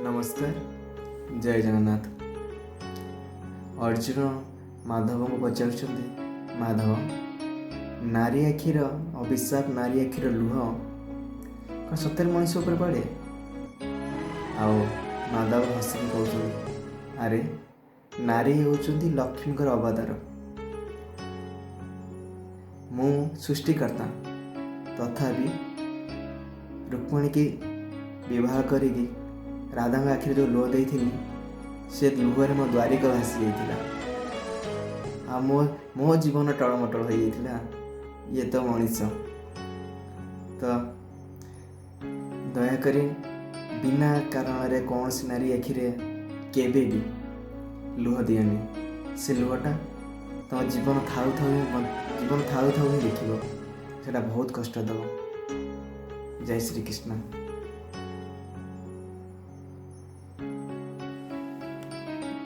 ନମସ୍କାର, ଜୟ ଜଗନ୍ନାଥ। ଅର୍ଜୁନ ମାଧବଙ୍କୁ ପଚାରୁଛନ୍ତି, ମାଧବ, ନାରୀ ଆଖିର ଅଭିଶାପ, ନାରୀ ଆଖିର ଲୁହ କ'ଣ ସତରେ ମଣିଷ ଉପରେ ପଡ଼େ? ଆଉ ମାଧବ ହସିକି କହୁଛନ୍ତି, ଆରେ, ନାରୀ ହେଉଛନ୍ତି ଲକ୍ଷ୍ମୀଙ୍କର ଅବତାର। ମୁଁ ସୃଷ୍ଟିକର୍ତ୍ତା, ତଥାପି ରୁକ୍ମିଣୀକି ବିବାହ କରିକି ରାଧାଙ୍କ ଆଖିରେ ଯେଉଁ ଲୁହ ଦେଇଥିଲି, ସେ ଲୁହରେ ମୋ ଦ୍ୱାରିକା ଭାସି ଯାଇଥିଲା ଆଉ ମୋ ଜୀବନ ଟଳମଟଳ ହୋଇଯାଇଥିଲା। ଇଏ ତ ମଣିଷ। ତ ଦୟାକରି ବିନା କାରଣରେ କୌଣସି ନାରୀ ଆଖିରେ କେବେ ବି ଲୁହ ଦିଅନି। ସେ ଲୁହଟା ତମ ଜୀବନ ଥାଉ ଥାଉ ହିଁ, ଜୀବନ ଥାଉ ଥାଉ ହିଁ ଦେଖିବ, ସେଇଟା ବହୁତ କଷ୍ଟ ଦେବ। ଜୟ ଶ୍ରୀକୃଷ୍ଣ।